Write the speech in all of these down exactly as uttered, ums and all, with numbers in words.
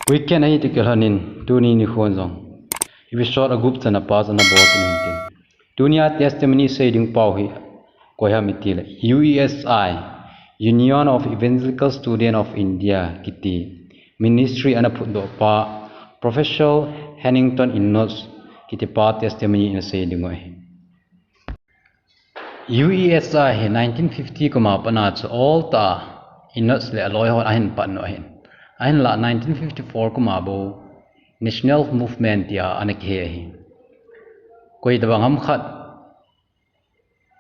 Weekend ahi ti kilhonin, tuni nikhon jong episode agup chan a pa chan a bol tin hin tin. Tunia testimony sei ding pau hi koi ham iti le U E S I, Union of Evangelical Student of India kiti ministry ana phutdoh pa Professor Hannington Enos kiti pa testimony ana sei ding ahi. U E S I hi nineteen fifty kuma pat a chu ol ta Enos le aloi hon ahin pan u ahin. Ahinla nineteen fifty-four kuma bou National Movement tia ana kihe ahi. Koi tabang ham khat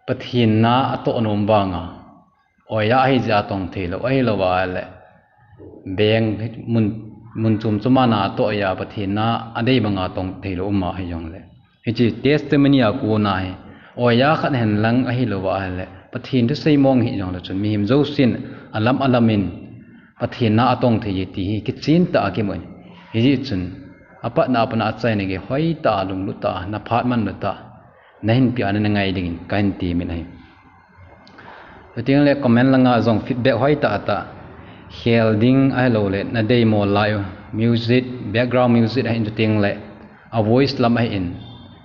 Pathen na atoh nom vanga, oiya ahi jeh a tong thei lou, ahilou va le beng mun, mun chom chom a na atoh a Pathen na adei banga tong thei lou um ahi jongle. Hiche testimony a kona hi, oiya khat hen lang ahilou va le Pathen thusei mong hi jongle chun mihem jousen alam alam in Pathen na atong thei e ti hi kichen tah a kimu in. Hijeh chun apatna a pat a achaina gei hoitah a lunglut tah a, na phat manlu tah a nahin pia na ngai dingin kahin temin ahi. Chuteng le comment langa jong feedback hoitah tah, khel ding ahilou le na deimo lai u, music, background music ahin chuteng le a voice lam ahin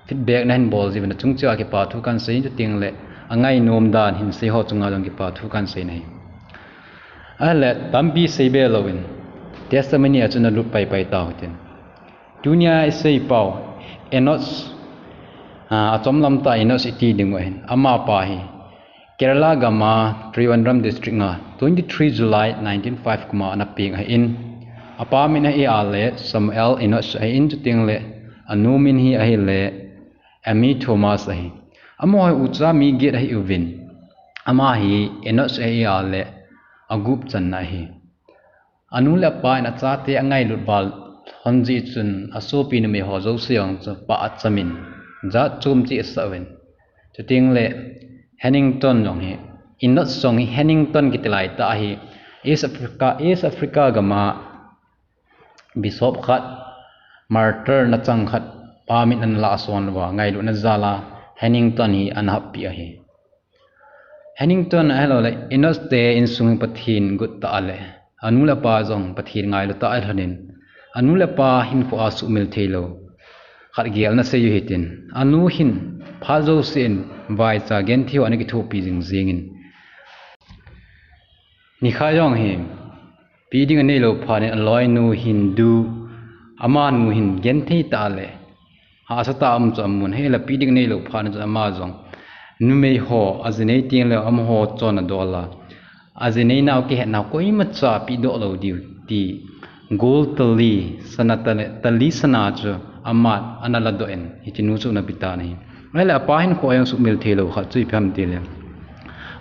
feedback nahin bol jiuvin achung cheh a kipa thu kahin sei in chuteng le angainom dan hin sei ho chunga jong kipa thu kahin sei in ahi. Ahile tampi sei be louvin testimony a chun nalut pai pai tau hitin. Tunia isei pau Enos, a, achom lam tah Enos iti ding u ahin. Amapa hi Kerala gam a Trivandrum district a twenty-three July nineteen five kuma ana peng ahin. Apa min ahi a le Samuel Enos ahin chuteng le anu min hi ahile Amy Thomas ahi. Amaho hi ucha mi get ahiuvin. Ama hi Enos ahi a le agup channa ahi. Anu le apa in achate angailut val lhon jeh chun asopi numei ho jouse jong chu pah achamin jat chom cheh asah uvin. Chuteng le Hannington jong hi, Enos jong hi Hannington kiti lai tah ahi. East Africa, East Africa gam a bishop khat, martyr nachang khat, pa min ana lah son uva, ngailutna jal a Hannington hi ana happeh ahi. Hannington ahilou le Enos te insung hi Pathen got tah a le anu le apa jong Pathen ngailu tah a lhonin, anu le apa hinkho a sumil thei lou khat gel ana sei u hitin. Anu hin phat jouse in vaicha genthei ho ana kithopi jing jingin, nikhat jong hi pi ding anei lou phat in aloinu hin du, amanu hin genthei tah le hahsa tah a um chu amun, ahile pi ding anei lou phat in chu ama jong numei ho aji nei teng le amaho chon adol a, aji nei nau kihet nau koima cha peh doh lou diu ti gol tali sana, tali sana chu aman ana ladoh in hiche nu chu ana pe tan ahi. Ahile apa hinkho a jong sumil thei lou khat chu ipi ham itile,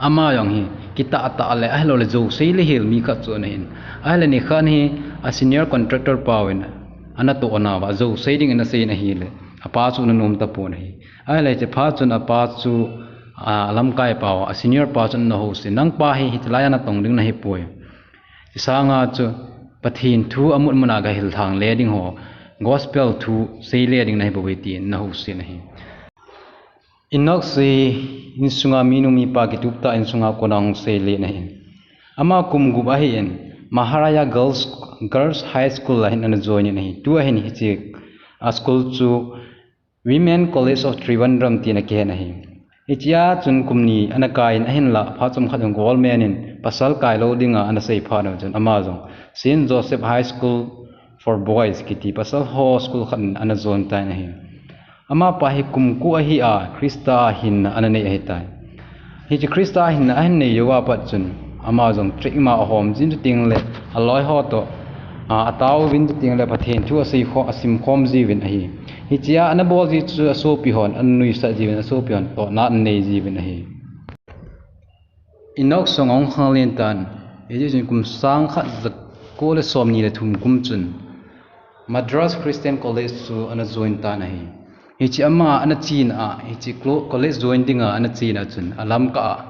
ama jong hi kitah tah le ahilou le jousei le hel mi khat chu ana hin. Ahile nikhat hi a senior contractor pau in ana toh nauva jousei ding ana sei in ahile apa chu ana nom tapon ahi. Ahile hiche phat chun apa chu, a, lamkai pau, a senior pa chun ana housen, nangpa hi hiche lai a natong ding nahi poi. Hiche sanga chu Pathen thu amut mun a gahil thang le ding ho, gospel thu sei le ding nahi bouve tin ana housen ahi. Enos hi insunga minu mipa kitup tah insunga kona hung sei le ahin. Ama kum gup ahin Maharaya Girls, Girls High School a hin ana join in ahi. Tua hin hiche a school chu Women College of Trivandrum tin akihen ahi. Hichea chun kum ni ana kai in ahinla phat chomkhat in government in pasal kai lou dinga ana sei phat un chun ama jong Saint Joseph High School for Boys kiti pasal ho school khat in ana join tan ahi. Amapa hi kum ko ahi a Christa hinna ana nei ahitai. Hiche Christa hinna ahin nei jouva pat chun ama jong cheh ma ahom jin chuteng le aloi ho toh, a, ataovin chuteng le Pathen thu asei kho, asim khom jiuvin ahi. Hichea ana bol ji chu asopi hon ana nuisat jiuvin, asopi hon tohna ana nei jiuvin ahi. Enos jong ahung khanglen tan, hijeh chun kum sang khat jako le somni le thum kum chun Madras Christian College chu ana join tan ahi. Hiche ama ana chena, hiche clo-, college join dinga ana chena chun alamkah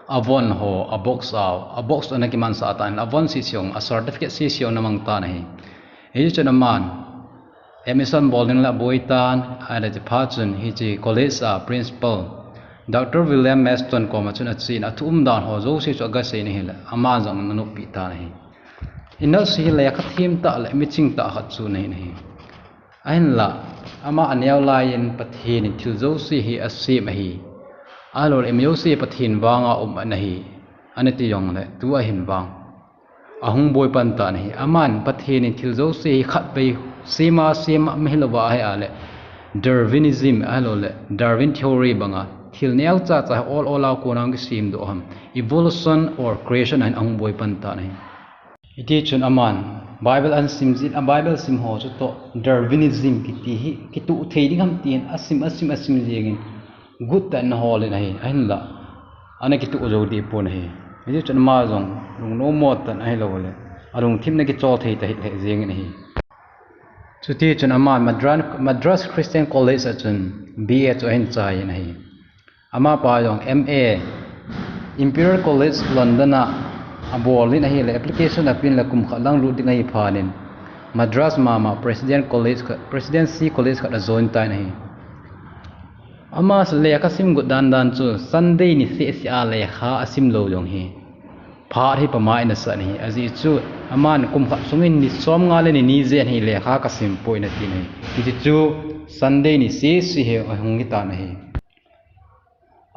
a avon ho, a box a, a box ana kimansah tan, avon sese jong, a certificate sese jong ana mang tan ahi. Hichun aman admission bol ding le aboi tan, ahile hiche phat chun hiche college a principal Doctor William Maston koma chun achen, athu umdan ho jouse chu agasei in ahile, ama jong ana noppeh tan ahi. Enos hi lekha them tah le miching tah khat chu ahi. Ahinla, ama aneo laiyin Pathen in thil jouse hi asem ahi. Ahilouleh mi jouse Pathen vanga um ana hi, ana ti jongle, tua hin vang ahung boi pan tan ahi. Aman Pathen in thil jouse hi khatvei sema sema mi hilouva ahi a le, Darwinism ahilouleh Darwin theory banga thil neocha cha ol ol a kona hung kisemdoh ham, evolution or creation ahin ahung boi pan tan ahi. Hiti chun aman Bible ahin sim jin, a Bible sim ho chu toh Darwinism kiti hi kituh thei ding ham tin asim asim asim jengin, gut tah in aholin ahi, ahinla ana kituh jou deh pon ahi. Hiti chun ama jong lungnom mo tah in ahilouleh alungthim in akichol thei tah lheh jengin ahi. Chuti chun aman Madras, Madras Christian College a chun B A chu ahin chaiyin ahi. Amapa jong M A Imperial College London a abolin ahile, application apen le kum khat lang lut ding ahi phat in, Madras mama President College khat, Presidency College khat ajoin tan ahi. Ama lekha sim got dan dan chu Sunday ni seh seh a lekha asim lou jong hi phat hi pama in asah in ahi. Ajeh chu aman kum khat sungin ni somnga le ni ni jen hi lekha kasim poi ati in ahi. Hiti chu Sunday ni seh seh hi ahung hi tan ahi.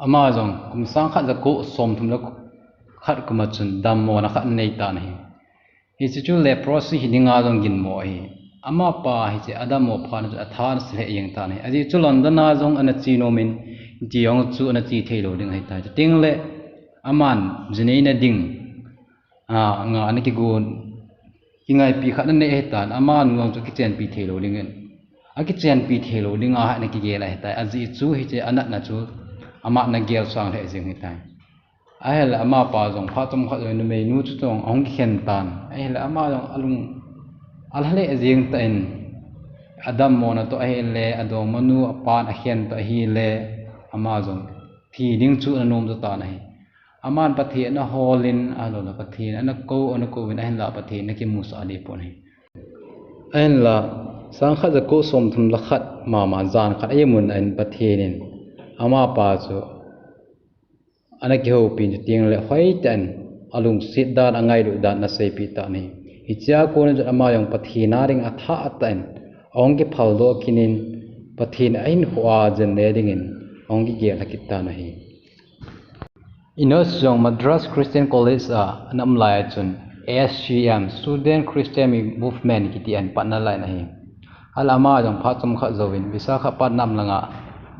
Ama jong kum sang khat jako somthum le khat kum a chun dammona khat anei tan ahi. Hiche chu leprosy hi dinga jong ginmo ahi. Amapa hiche adammo phat in chun atha ana se lheh jeng tan ahi. Ajeh chu London a jong ana che nom in, hiti jong chu ana che thei lou ding ahi tai. Chuteng le aman jinei na ding, a, nga ana kigon, kingaipi khat ana nei ahi tan, aman jong chu akichenpi thei lou ding in. Akichenpi thei lou dinga ana kigel ahi tai. Ajeh chu hiche anatna chu ama ana gel sang lheh jeng ahi tai. Ahile amapa jong phat chomkhat jong numeinu chu jong ahung kikhen tan. Ahile ama jong alung alha lheh jeng tan, adammona toh ahile, adongmanu apan akhen toh ahile, ama jong thi ding chu ana nom jo tan ahi. Aman Pathen ana holin, ahilouleh Pathen ana kou, ana kouvin, ahinla Pathen ana kimusah deh pon ahi. Ahinla, sang khat jako somthum le khat mama jan khat ahi mun a in Pathen in amapa chu ana kihoupi in, chuteng le hoitah in alungset dan, angailut dan ana seipeh tan ahi. Hichea kon in chun ama jong Pathen a ding athah tah in ahung kiphaldoh kit in, Pathen ahinkhoa jen le dingin ahung kigel lha kit tan ahi. Enos jong Madras Christian College a ana um lai a chun S C M, Student Christian Movement kiti a ahin patna lai in ahi. Ahile ama jong phat chomkhat jouvin Visakhapatnam langa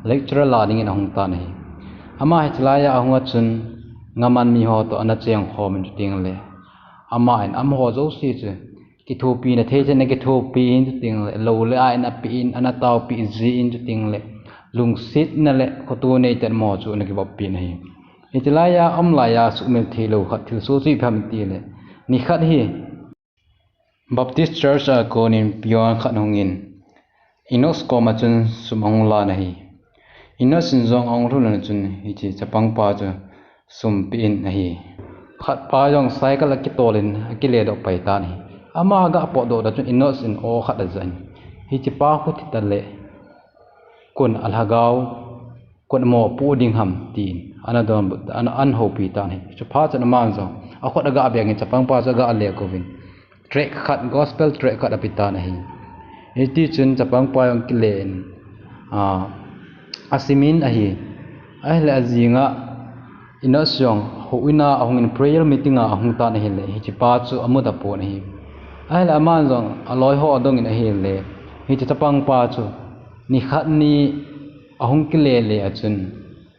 lecturer la dingin ahung tan ahi. Ama hiche laiya ahung a chun ngaman mi ho toh ana chengkhom in, chuteng le ama in amaho jouse chu kithopina thei chan ana kithopi in, chuteng le lou le ai ana pe in, ana taopi jin, chuteng le lungsetna le khoto neitah in amaho chu ana kivoppi in ahi. Hiche laiya aum laiya sumil thei lou khat thilsoh chu ipi ham itile, nikhat hi Baptist Church a kon in peon khat ahung in, Enos koma chun sum ahung lan ahi. Enos in jong ahung lhun a chun hiche chapangpa chu sum pe in ahi. Khatpa jong cycle akitol in akiledoh pai tan ahi. Ama aga potdoh tah chun Enos in aw khat ajan, hichepa khu thi tah le kon alhagao, kon mopoh ding ham tin ana donbut, ana, ana houpi tan ahi. Chuphat chun aman jong akhut aga beng in chapangpa chu aga lekouvin, tract khat, gospel tract khat ape tan ahi. Hiti chun chapangpa jong kile in, a, asimin ahi. Ahile ajinga Enos jong houin a ahung in prayer meeting a ahung tan ahile, hichepa chu amu tapon ahi. Ahile aman jong aloiho adongin ahile, hiche chapangpa chu nikhat ni ahung kile le a chun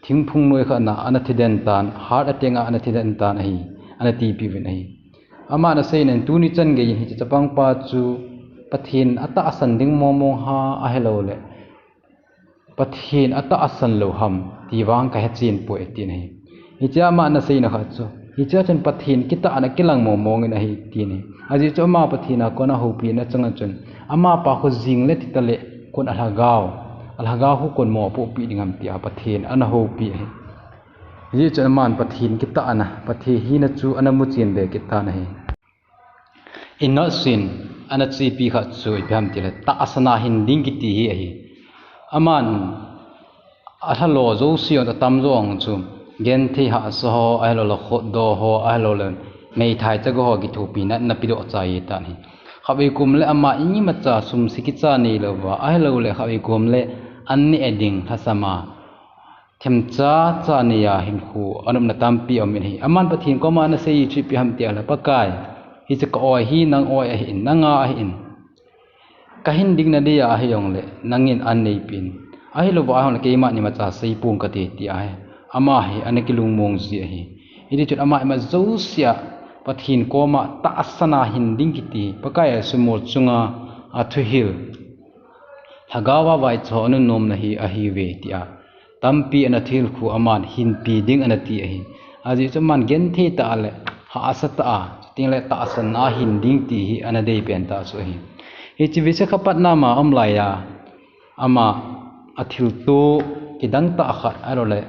thingphung noi khat a ana thiden tan, heart attack a ana thiden tan ahi, ana tipiuvin ahi. Aman aseina in tuni chan geiyin hiche chapangpa chu Pathen atahsan ding mong mong ham ahilouleh Pathen atahsan lou ham ti vang kahechen poi atin ahi. Hichea aman aseina khat chu, hichea chun Pathen kitahna kilang mong mong in ahi tin ahi. Ajeh chu ama Pathen a kon ahoupi na chang a chun, amapa khu jing le thi tah le kon alhagao, alhagao khu kon mopohpi ding ham tia Pathen ana houpi ahi. Hijeh chun aman Pathen kitahna, Pathen hina chu ana muchen be kit tan ahi. Enos in ana chepi khat chu ipi ham tile, tahsan a hin ding kiti hi ahi. Aman alhalo jouse jong atam jong chu, genthei hahsa ho, ahilouleh khutdoh ho, ahilouleh meithai chaga ho kithopi natna pedoh chai tan ahi. Khatvei kom le ama imacha sum se kicha neilouva, ahilouleh khatvei kom le an neh ding lhasam a themcha cha neiya hinkho anopna tampi aum in ahi. Aman Pathen koma ana sei chu ipi ham tileh, Pakai, hiche ka oi hi nang oi ahin, nanga ahin, kahin ding nadeiya ahijongleh nangin an neipeh in, ahilouva ahijongleh keiman imacha seipong kate, tia ama hi ana kilungmong ji ahi. Hitichun ama imacha jousea Pathen koma tahsan a hin ding kiti, Pakai a sumil chunga athuhil, lhagao a vaicha ho anunnomna hi ahiuve, tia tampi ana thilkhu aman hinpi ding ana ti ahi. Ajeh chu aman genthei tah le hahsa tah a, chutengle tahsan a hin ding ti hi ana deipen tah chu ahi. Hiche Visakhapatnam a um laiya ama athilto kidang tah khat, ahilouleh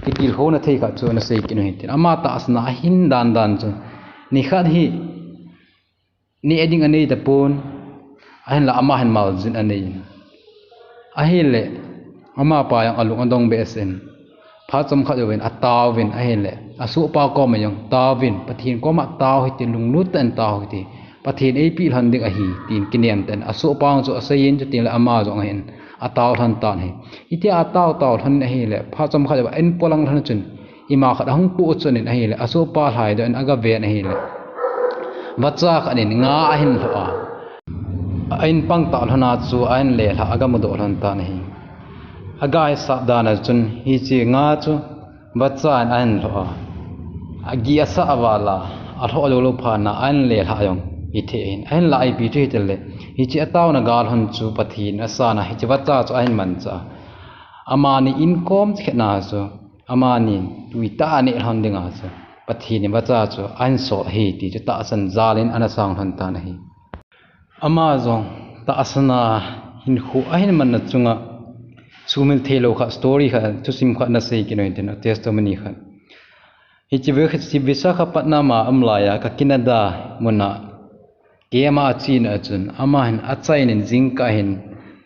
kitilkhouna thei khat chu ana sei kit u hitin. Ama tahsan a ahin dan dan chu, nikhat hi neh ding anei tapon, ahinla ama hin maljin anei in, ahile amapa jong alung adong behseh in, phat chomkhat jouvin ataovin, ahile asohpa koma jong taovin, Pathen koma tao hite, lunglut tah in tao hite, Pathen eipeh lhon ding ahi, tin kinem tah in asohpa chu aseiyin, chutengle ama jong ahin atao lhon tan ahi. Hitia atao tao lhon in ahile phat chomkhat jouva in polang lhon chun ima khat ahung poh chun in ahile, asohpa lhaidoh in agaven ahile, vacha khat in nga ahin lhoh a, a in pang tah lhon a chu ahin lelhah, agamudoh lhon tan ahi. Aga hisap dan a chun hiche nga chu vacha in ahin lhoh a, agih asah val a, alhoh joulou phat na ahin lelhah jong hithei ahin. Ahinla ipi chu hitile, hiche ataona gal lhon chu Pathen in asan a, hiche vacha chu ahin manchah a, amani inkom chekhetna chu amani tuitah a neh lhon dinga chu Pathen in vacha chu ahin sol ahi ti chu tahsan jal in ana sang lhon tan ahi. Ama jong tahsan a hinkho ahin manna chunga suhmil theilou khat, story khat, thusim khat ana sei kit u hitin, testimony khat. Hiche Visakhapatnam a um laiya Kakinada muna camp a achena chun ama hin achainin jingkah hin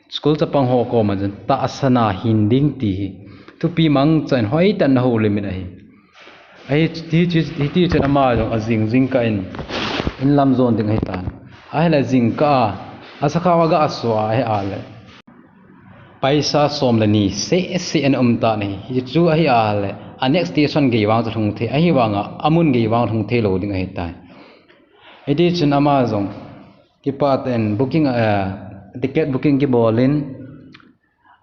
school chapang ho koma chun tahsan a hin ding ti hi thupi mangchan hoitah in ana houlim in ahi. Hitichun ama jong ajing jingkah in, in lam jon ding ahitan, ahile jingkah a asakhao aga aso a ahile, paisa som le ni sehseh ana um tan ahi. Hichu ahi ahile a next station gei vang chu lhung thei, ahivanga amun gei vang lhung theilou ding ahitai. Hitichun ama jong kipah tah in booking, ticket booking kibol in,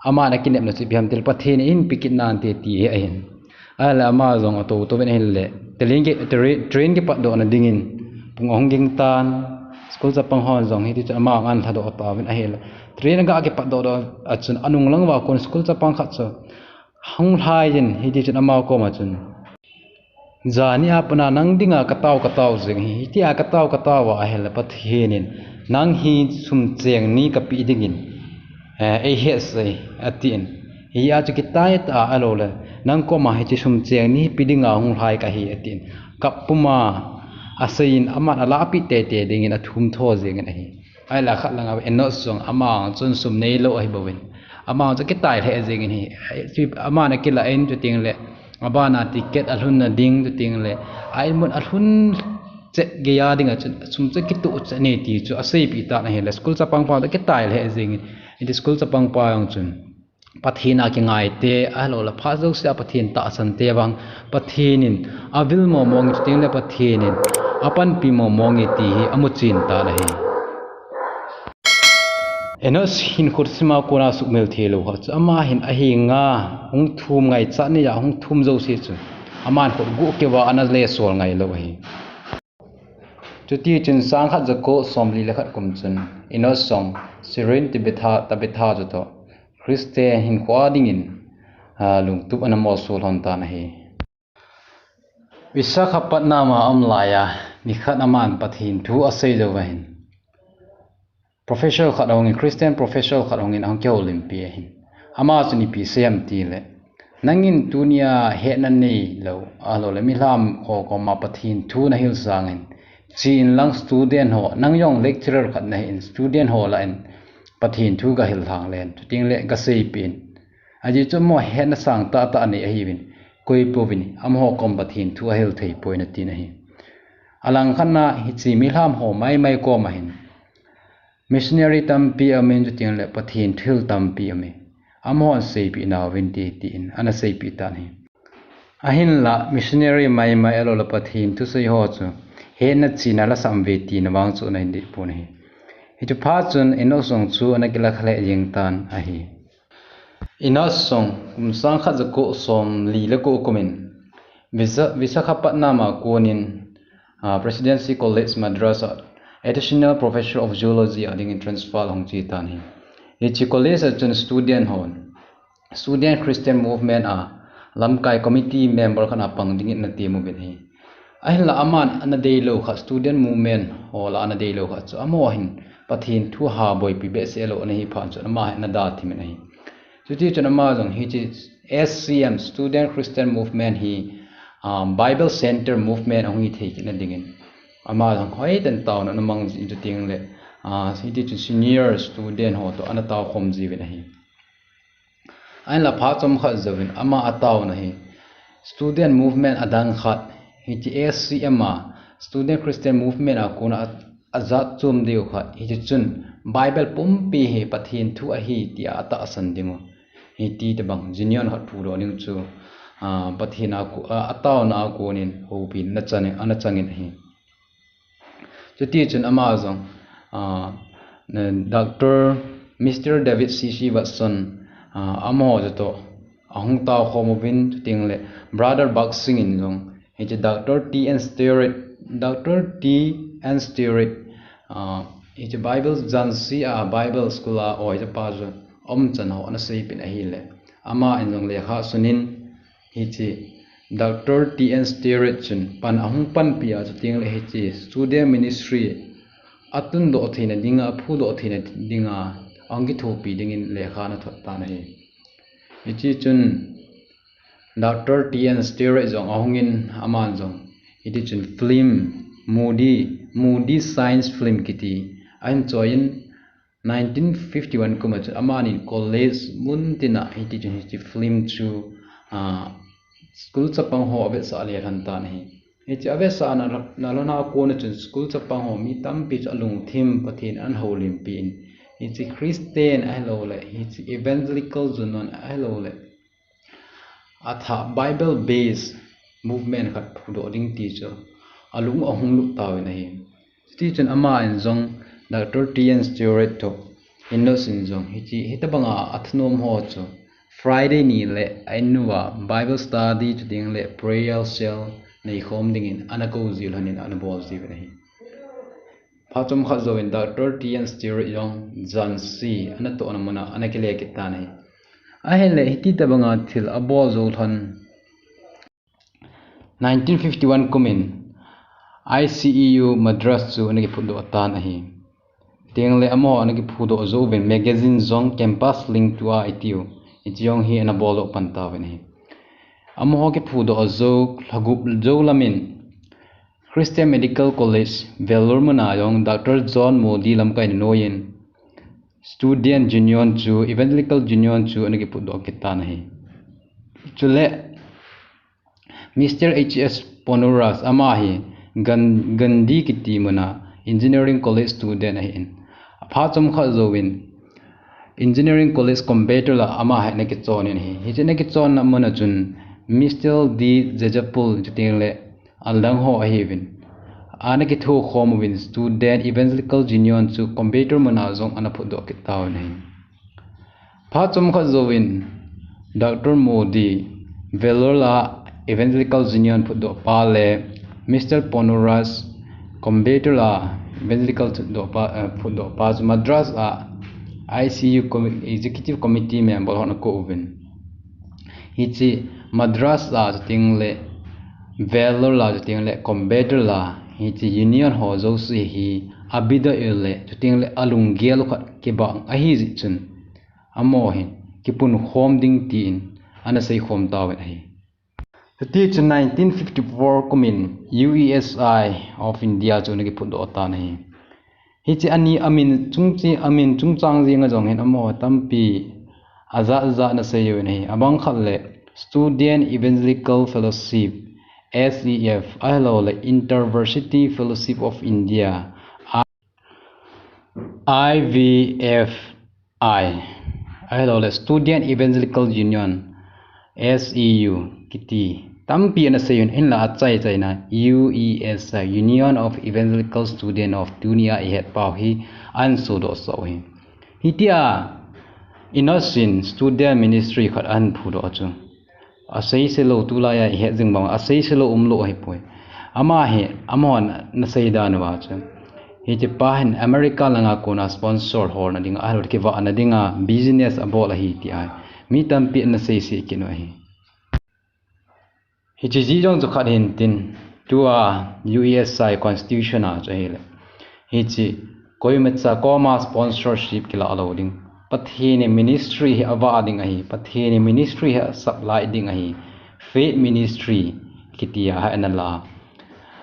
aman akinepna chu ipi ham tile, Pathen in eihin pe kit nante ti hi ahin. Ahile ama jong atou touvin ahile, train kipatdohna dingin pung ahung ging tan, school chapang hon jong hitichun ama jong ana lhadoh tauvin ahile, train aga kipatdoh doh a chun anung lang uva kon school chapang khat chu ahung lhaiyin, hitichun ama koma chun, jani a pat a nang dinga katao katao jeng ahi, hitia katao katao a ahile Pathen in nang hi sum cheng ni kapeh dingin eihet jeh ahi, atin. Hia chu kitai tah a, ahiloule nang koma hiche sum cheng ni pe dinga hung lhai kahi, atin. Kap puma aseiyin, aman alahpeh teitei dingin athum tho jengin ahi. Ahile khat langa Enos jong ama chun sum neilou ahibouvin, ama chu kitai lheh jengin ahi. Aman akilah in, chutengle abana ticket alhunna ding, chutengle a inmun alhun chet geiya dinga chun sum chu kitoh chet nei ti chu aseipeh tan ahile, school chapang pa chu kitai lheh jengin, hiti school chapang pa jong chun Pathen a kingaite, ahiloule phat jousea Pathen tahsante vang, Pathen in avil mongmong in, chutengle Pathen in apanpi mongmong e ti hi amuchen tan ahi. Enos hinkho thusima kona suhmil theilou khat chu ama hin ahenga hung thum, ngaichat neiya hung thum jouse chu aman khut guh keuva ana lesol ngailou ahi. Chutichun sangkhat jako somli le khat kum chun Enos jong Syrian Tabitha, Tabitha chutoh Christian hinkhoa dingin lungtup ana molso lhon tan ahi. Visakhapatnam a um laiya nikhat aman Pathen thu asei jouva hin, professor khat ahungin, Christian professor khat ahungin ahung kihoulimpi ahin. Ama chun ipi asei em tile, nangin tunia hetna neilou, ahiloule milham ho koma Pathen thu nahil sangin, chen lang student ho, nang jong lecturer khat nahin, student ho lah in Pathen thu gahil lhang len, chutengle gaseipeh in. Ajeh chu amaho hetna sang tahtah anei ahiuvin, koipouvin amaho kom Pathen thu ahil theipoi, atin ahi. Alangkhat na hiche milham ho maimai koma hin missionary tampi aumin, chutengle Pathen thu tampi aume. Amahon seipeh nauvin ti, tin ana seipeh tan ahi. Ahinla missionary maimai ahiloule Pathen thusei ho chu hetna china la sam uve tina vang chu ana hin dehpon ahi. Hiche phat chun Enoch Song chu ana kila khalheh jeng tan ahi. Enoch Song kum sang khat jako somli le ko kumin Visa-, Visakhapatnam a konin, ah, Presidency College Madras a Additional Professor of Zoology a dingin transfer ahung che tan ahi. Hiche college a chun student hon, Student Christian Movement a lamkai committee member khat a pang dingin ana tem uvin ahi. Ahinla aman ana deilou khat, student movement ho lah a ana deilou khat chu amaho hin Pathen thu haboipi behseh lou ana hi phat chun ama hin ana da thimin ahi. Chutichun ama jong hiche S C M, Student Christian Movement hi, ah, Bible Center Movement ahung hi thei kit na dingin ama jong hoitah in taona ana mang jin, chutengle, ah, hitichun senior student ho toh ana taokhom jiuvin ahi. Ahinla phat chomkhat jouvin ama ataona hi student movement adang khat, hiche S C M a, Student Christian Movement a kona a, ajat chom diu khat, hitichun Bible pumpi hi Pathen thu ahi tia atahsan dingu, hiti tobang union khat phudoh ding chu, ah, Pathen a ko-, ah, ataona a konin houpi ana chan-, ana changin ahi. Chutichun ama jong, ah, Doctor Mister David C C Watson, ah, amaho jotoh ahung taokhom uvin, chutengle Brother Buck Singh in jong hiche Doctor T N Stewart, Doctor T N Stewart, ah, hiche Bible Jhansi a Bible School a oipa chu umchan ho ana seipeh in ahile, aman jong lekha sunin, hiche Doctor T N Stewart chun pan ahung panpi a, chutengle hiche student ministry atundoh theina dinga, aphudoh theina dinga ahung kithopi dingin lekha ana thot tan ahi. Hitichun Doctor T N Stewart jong ahungin aman jong hitichun film, Moody, Moody Science Film kiti ahin choiyin, nineteen fifty-one kum a chun amanin college mun tina hitichun hiche film chu, ah, school chapang ho avetsah lelhon tan ahi. Hiche avetsah na, nalhona kona chun school chapang ho mi tampi chu alungthim, Pathen ana houlimpi in, hiche Christian ahiloule hiche evangelical union ahiloule athah Bible based movement khat phudoh ding ti chu alung ahung lut tauvin ahi. Chutichun aman jong Doctor T N Stewart toh Enoch in jong hiche, hitobanga athanom ho chu Friday ni le a-in uva Bible study chutengle prayer cell neikhom dingin ana kou jilhon in ana bol jiuvin ahi. Phat chomkhat jouvin Doctor T N Stewart jong Jhansi anatohna muna ana kile kit tan ahi. Ahinle hiti tobanga thil abol jou lhon, nineteen fifty-one kumin I C E U Madras chu ana kiphutdoh tan ahi. Chutengle amaho ana kiphutdoh jou uvin magazine jong Campus Link tua itiu, hiche jong hi ana boldoh pan tauvin ahi. Amaho kiphutdoh jou lhagup jou lamin Christian Medical College, Vellore muna jong Doctor John Moody lamkaina noiyin Student Union chu, Evangelical Union chu ana kiphutdoh kit tan ahi. Chule Mister H S Ponuras, ama hi Gan-, Gandhi kiti muna Engineering College student ahin, aphat chomkhat jouvin Engineering College competitor la ama hi ana kichonin ahi. Hiche ana kichonna muna chun Mister D Jajapal chutengle adang ho ahiuvin, ana kithokhom uvin Student Evangelical Union chu competitor muna jong ana phutdoh kit tauvin ahi. Phat chomkhat jouvin Doctor Moody, Vellore la Evangelical Union phutdohpa le Mister Ponuras, competitor la Evangelical phutdohpa, eh, phutdohpa chu Madras a I C U commi-, Executive Committee member hon akou uvin, hiche Madras la chutengle Vellore la chutengle competitor la hiche union ho jouse hi abidah u le chutengle alunggel u khat kibang ahijeh chun amaho hin kipunkhom ding tin ana seikhom tauvin ahi. Chutichun nineteen fifty-four kumin U E S I of India chu ana kiphutdoh tan ahi. Hiche ani amin chungche-, amin chungchang jenga jong hin amaho tampi ajat jat ana seiuvin ahi. Abang khat le Student Evangelical Fellowship, S E F, ahilouleh InterVarsity Fellowship of India, I V F I, ahilouleh Student Evangelical Union, S E U, kiti tampi ana sei un, hinla achai chaina U E S I, Union of Evangelical Student of Dunia, ihet pau hi ahin sodoh sah u ahi. Hitia Enos in student ministry khat ahin phudoh chu, asei se lou, tulai a ihet jing bang, asei se lou umlou ahipoi. Ama hi, amahon ana sei dan uva chu, hiche pa hin America langa kona sponsor holna dinga, ahilou kivahna dinga business abol ahi ti ahi. Mi tampi ana sei se kit u ahi. Hiche jeh jong chu khat hin tin, tua U E S I Constitution a chu ahile, hiche koimacha koma sponsorship kilah lou ding, Pathen in ministry hi avah ding ahi, Pathen in ministry hi asupply ding ahi, faith ministry kiti a hi ana la.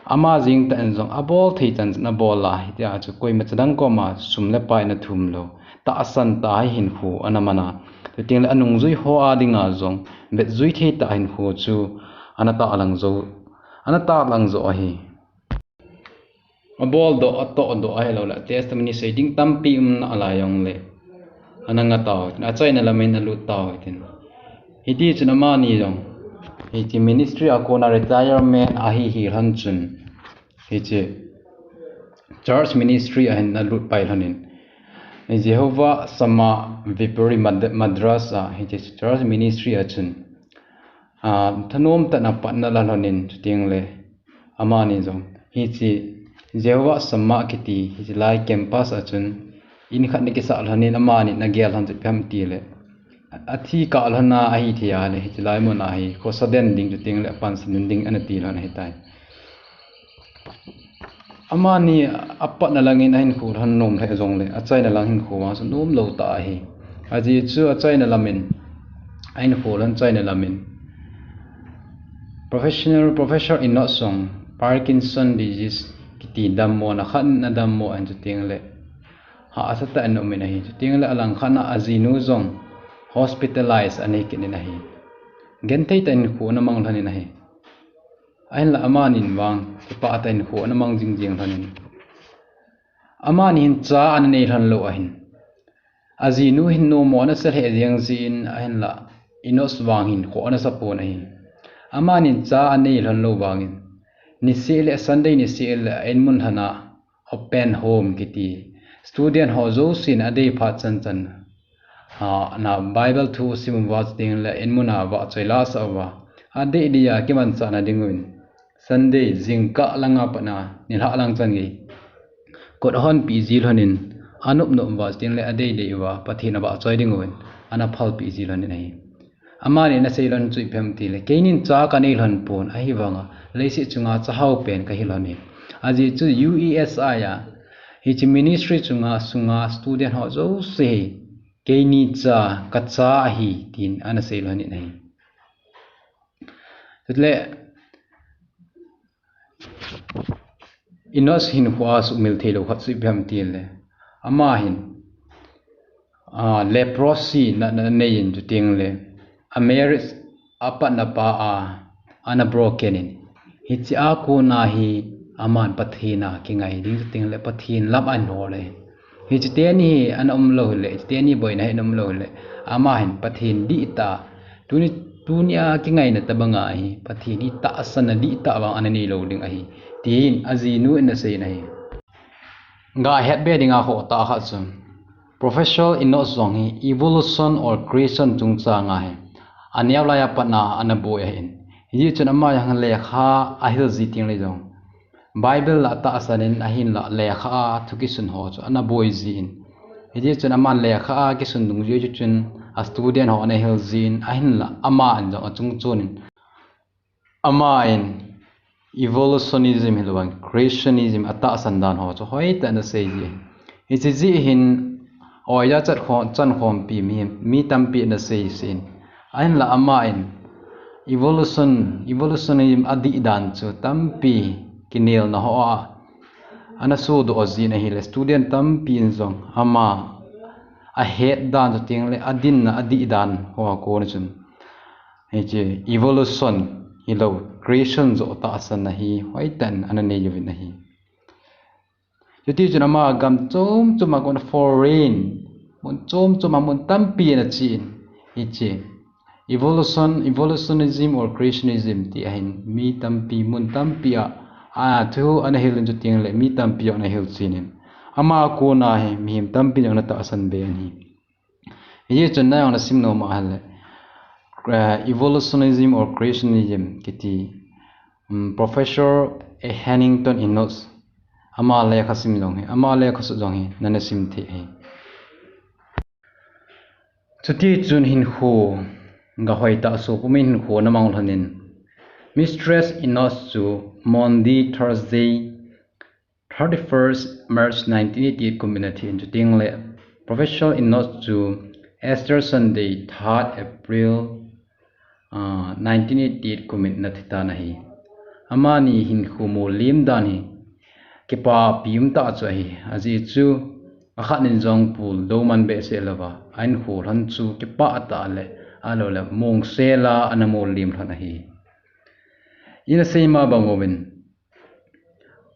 Ama jeng tah in jong abol thei chan chan abol a, hitia chu koimacha dang koma sum le pai ana thum lou, tahsan tah a hinkho ana man a, chuteng le anungjui ho a dinga jong vetjui thei tah hinkho chu ana tahlang jo, ana tahlang jo ahi. Abol doh, atoh doh ahilouleh testimony sei ding tampi um nalai jongle, ana nga tau, achaina lamin alut tau hitin. Hiti chun amani jong, hiche ministry a kona retirement ahi hi lhon chun, hiche church ministry a hin alut pai lhonin, Jehovah Shammah Vipuri Mad-, Madras a, hiche church ministry a chun, a, thanom tah in apat ana la lhonin, chuteng le amani jong hiche Jehovah Shammah kiti hiche lai campus a chun in khat ana kisah lhonin, amani ana gel lhon chu ipi ham itile, athi kah lhon a ahi thei a le, hiche lai mun a hi khosa den ding, chuteng le apansan ding ana ti lhon ahitai. Amani apatna langin ahinkho lhon nom lheh jongle, achaina lang hinkho vang chu nom lou tah ahi. Ajeh chu achaina lamin, ahinkho lhon chaina lamin, Professional, Professor Enos jong Parkinson disease kiti dammona khat in ana dammo ahin, chuteng le hahsa tah in ana umin ahi. Chuteng le alang khat a ajinu jong hospitalize ana hi kit in ahi. Genthei tah in hinkho ana mang lhonin ahi. Ahinla amanin vang kipah tah in hinkho ana mang jing jeng lhonin, amani hin cha ana nei lhon lou ahin, ajinu hin nommo ana sa lheh jeng jeh in, ahinla Enos vang hin kho ana sa pon ahi. Amanin cha anei lhon lou vangin, niseh le Sunday niseh le a-in mun lhon a open home kiti, student ho jousen adei phat chan chan, a, ana Bible thu sim uva, chuteng le in mun a vahchoi la asah uva, adei dei a kimanchahna dinguvin Sunday jingkah langa pat a nilhah lang chan gei kot ahonpeh ji lhonin, anop nop uva, chuteng le adei dei uva Pathen avahchoi dinguvin ana phalpeh ji lhonin ahi. Amanin ana sei lhon chu ipi ham itile, keinin cha kanei lhon pon, ahivanga leiset chunga chahao pen kahi lhon ahi. Ajeh chu U E S I a hiche ministry chunga, sunga student ho jouse hi keini cha, kacha ahi, tin ana sei lhonin ahi. Chule Enos hinkho a sumil theilou khat chu ipi ham itile, ama hin, a, leprosy natna anei in, chuteng le a marriage apatna pa a ana broken in, hiche a kona hi aman Pathen a kingai ding, chuteng le Pathen lam ahin hol e. Hiche teni hi ana umlou hile, hiche teni boina hi ana umlou hile, ama hin Pathen dihtah, tuni, tunia kingaina tobanga hi Pathen hi tahsanna dihtah vang ana neilou ding ahi, tin ajinu in aseiyin ahi. Gahet be dinga khoh tah khat chu, Professor Enos jong hi evolution or creation chungchanga hi aneo laiya pat a ana boi ahin, hijeh chun ama jong lekha ahil ji teng le jong, Bible la atahsan in, ahinla lekha a thukisun ho chu ana boi jin, hijeh chun aman lekha a kisun dungjui chu chun a student ho ana hil jin, ahinla aman jong achung chon in, aman evolutionism hilouvin creationism atahsan dan ho chu hoitah in ana sei ji. Hiche jeh hin oiya chat khom, chan khompi mi, mi tampi ana sei jin, ahinla aman evolution, evolutionism adih dan chu tampi kinelna ho a ana sodoh jin ahile, student tampin jong ama ahet dan, chuteng le adinna adih dan ho a kona chun, hiche evolution, hilou, creation joh tahsan ahi, hoitah in ana nei uvin ahi. Chuti chun ama gam chom chom a kon foreign, mun chom chom a mun tampi ana chen, hiche evolution, evolutionism or creationism ti ahin mi tampi, mun tampi a, a thu ana hil in chuti le mi tampi ana hil chen in. Ama kona hi mihem tampi ana tahsan be ahi. Hichun na jong na sim nom ahile, eh, evolutionism or creationism kiti, um, Professor Hannington Enos, ama lekha sim jong hi, ama lekha sut jong hi, nana sim thei hi. Chuti chun hinkho, ga hoitah sopi um in hinkho na mang lhon in, Mistress Enos chu Maundy, Thursday, thirty-first March nineteen eighty-eight kum in ana thi in, chuti le Professor Enos chu Easter Sunday, third April, ah, nineteen eighty-eight kum in ana thi tan ahi. Amani hinkho mollem dan hi kipapi umtah chu ahi. Ajeh chu akhat nin jong pul doh man behseh louva, a hinkho lhon chu kipah tah le, ahilou le, mongsel a ana mollem lhon ahi. Ina sei ma bang uvin,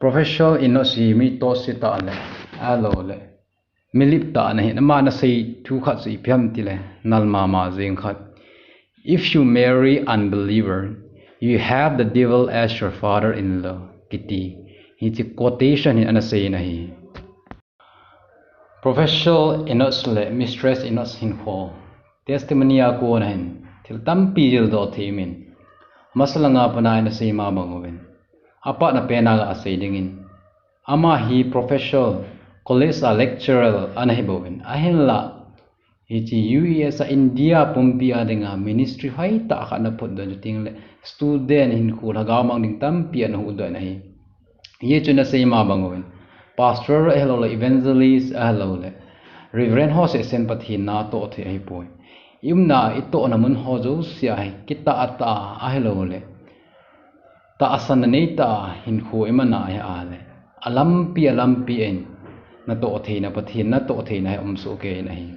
Professor Enos hi mi tohse tah le, ahilou le, mi lip tah ana hin, ama ana sei thu khat chu ipi ham tile, nal mama jeng khat. "If you marry unbeliever, you have the devil as your father-in-law," kiti. Hiche quotation hi ana sei in ahi. Professor Enos le Mistress Enos hinkho testimony a kona hin thil tampi jildoh thei um in. Masa langa pat a ina sei ma bang uvin, apatna pen a ga sei dingin, ama hi professor, college a lecturer ana hi bouvin, ahinla hiche U S a India pumpi a dinga ministry hoitah khat ana phutdoh in, chuti le student hinkho lhagao mang ding tampi ana huhdoh in ahi. Hichun ina sei ma bang uvin, pastor ahilou le, evangelist ahilou le, reverend ho seh seh in Pathen natoh thei ahipoi. I umna, i tohna mun ho jouse a hi kitah tah ahilou le, tahsanna neitah a hinkho i man a ahile, alampi alampi in natoh theina, Pathen natoh theina hi um soh kei in ahi.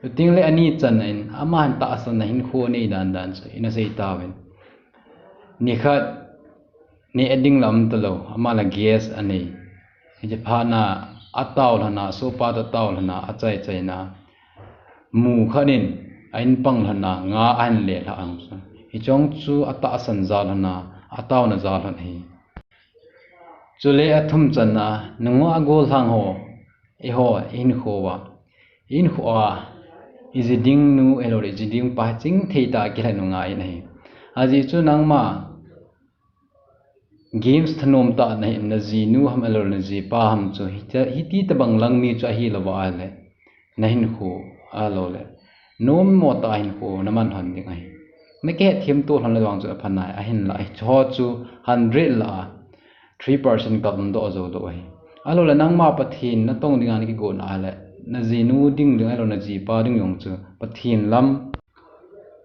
Chuti le ani channa in, ama hin tahsanna hinkho anei dan dan chu ina sei tauvin. Nikhat neh ding la um talou, ama la gas anei. Hiche phat na atao lhon a, sopa toh atao lhon a, achai chai na, mu khat in a in pang lhon a, nga ahin lelhah a um chu. Hiche jong chu atahsan jal lhon a, ataona jal lhon ahi. Chule athum channa, nungah gollhang ho, eiho, i hinkho uva, i hinkho a, i ji ding nu ahilou le i ji ding pa chingthei tah a kilhen u ngai in ahi. Ajeh chu nangma games thanom tah nahin, na jinu ham ahilou le na jipa ham chu hiti, hiti tobang lang mi chu ahilou va ahile, na hinkho ahilou le, nommo tah a hinkho na man lhon ding ahi. Na kihetthem to lhon le vang chu apha nai, ahinla hicheho chu hundred lah a three percent kal um doh jou lou ahi. Ahilou le nangma Pathen natong dinga na kigon ahile, na jinu ding ding ahilou, na jipa ding jong chu Pathen lam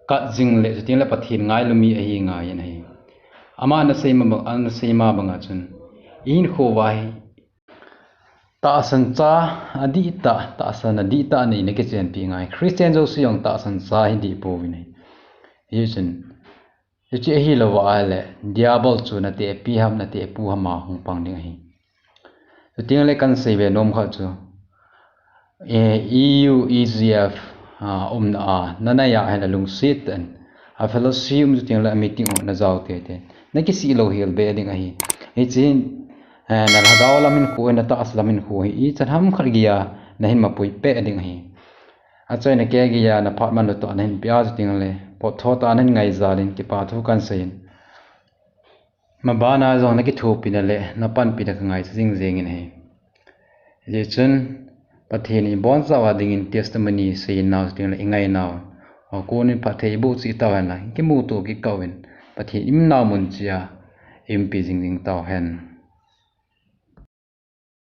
kat jing le, chuti le Pathen ngailu mi ahi ngai in ahi. Ama ana sei ma bang, ana sei ma banga chun, i hinkho uva hi tahsan cha adihtah, tahsan adihtah nei na kichenpi ngai. Christian jouse jong tahsan cha hi dih pouvin ahi. Hichun, hiche ahilou va ahile, Diabol chu na tehpi ham, na tehpu ham a hung pang ding ahi. Chuti le kan sei ve nom khat chu, eh, E U, E G F, ah, umna a, na nai a ahile lungset tah in, a fellowship um chuti le a meeting u na jao teitei. Na kisih lou hel be ding ahi. Hiche hin, eh, na lhagao lam hinkho, na tahsa lam hinkho hi, ichan ham khat geiya na hin mapui peh ding ahi. Achaina kei geiya na phat manlu tah a na hin peh a chuti le, phat tho tah a na hin ngai jal in kipa thu kan sei in. Mabana jong na kithopina le na panpina ka ngaichat jing jeng in ahi. Hijeh chun Pathen in ibonchauva dingin testimony seinau chuti le i ngainau, a kon in phatthei iboh cheh tauhen lang, kimuto kit kah uvin, Pathen in imnau mun cheh a i umpi jing jing tauhen.